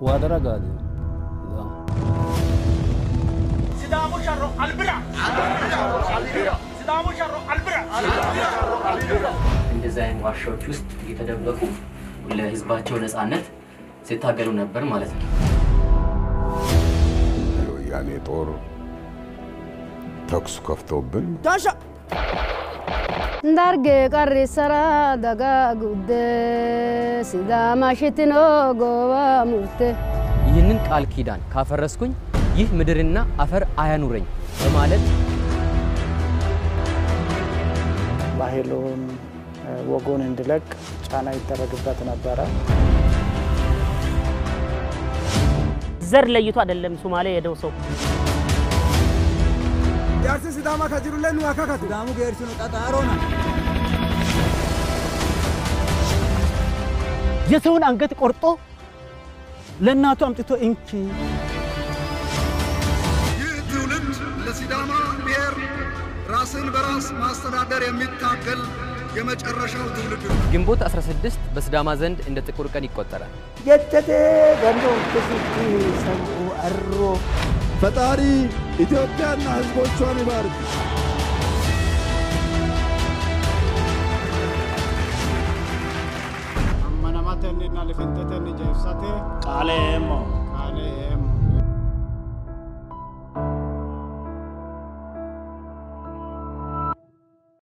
Waadara gaade. Sidaamu sharro albira Sidaamu sharro albira። እንደዚህ አይነት ዋሻዎች ውስጥ እየተደበቁ ለህዝባቸው ነፃነት ሲታገሉ ነበር ማለት ነው። የወያኔ ጦር ተኩስ ከፍቶብን Darge qarrisara daga gudde Sidama shitino goba murte። ይህንን ቃል ኪዳን ካፈረስኩኝ ይህ ምድርና አፈር አያኑረኝ በማለት ባህሉን ወጉን እንዲለቅ ጫና ይደረግበት ነበረ። ዘር ለይቶ አይደለም ሶማሌ የሄደው ሰው። Jaarsi Sidaamaa ka jirullee nu akakatu. Sidaamu geerchinu xaxaaroona. የሰውን አንገት ቆርጦ ለእናቱ አምጥቶ እንኪ። ይህ ትውልድ ለሲዳማ ብሔር ራስን በራስ ማስተዳደር የሚታገል የመጨረሻው ትውልድ ነው። ግንቦት 16 በሲዳማ ዘንድ እንደ ጥቁር ቀን ይቆጠራል። Jettete gando kesitti ሰንቁ አሮ። ፈጣሪ ኢትዮጵያና ሕዝቦቿን ይባርክ። Ammanamatenninna lifinxetenni jeefisate Qaaleemmo qaale eemmo።